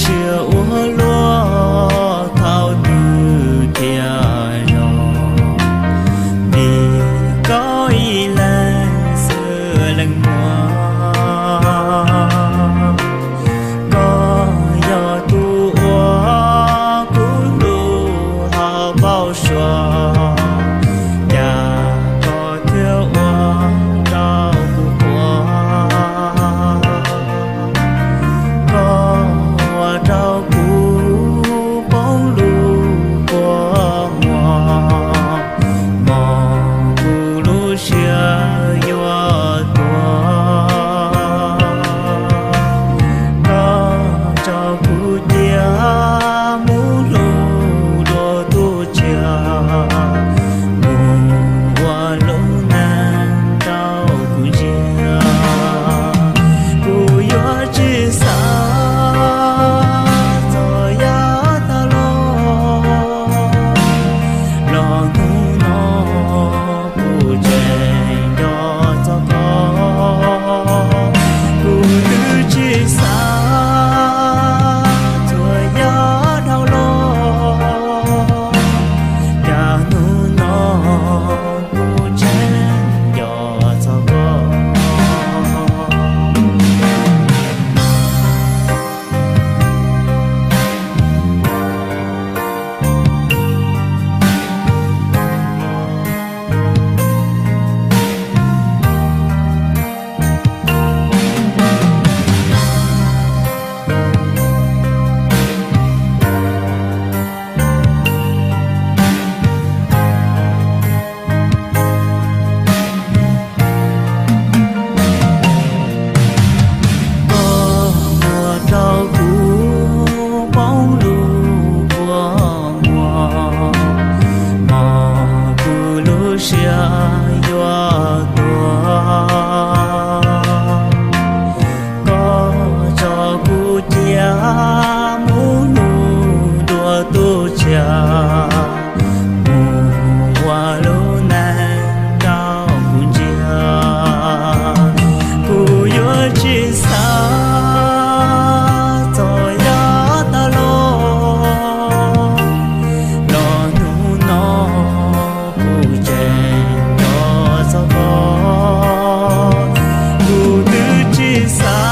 Tsiaj ua luaj thaum twg thiaj zoo, vim koj ib leeg xwb leej muam. Koj yog tus uas kuv hlub hauv npau suav, cas koj thiaj ua rau kuv quaj? Koj ua rau kuv poob lub kua muag, mog kuv lub siab yuav tuag. Koj tso kuv cia mus hlub dua tus tshiab, mus ua lub neej rau kuv ntsia. Kuv yuav tsis xav txog yav tas los, los hnub no kuv tseem nco txog koj. Kuv twb tsis xav txog yav dhau los, cas hnub no kuv tseem nco txog koj. Koj ua rau kuv poob lub kua muag, mog kuv lub siab yuav tuag. Koj tso kuv cia mus hlub dua tus tshiab, mus ua lub neej rau kuv ntsia. Kuv yuav tsis xav txog yav tas los, los hnub no kuv tseem nco txog koj. Kuv twb tsis xav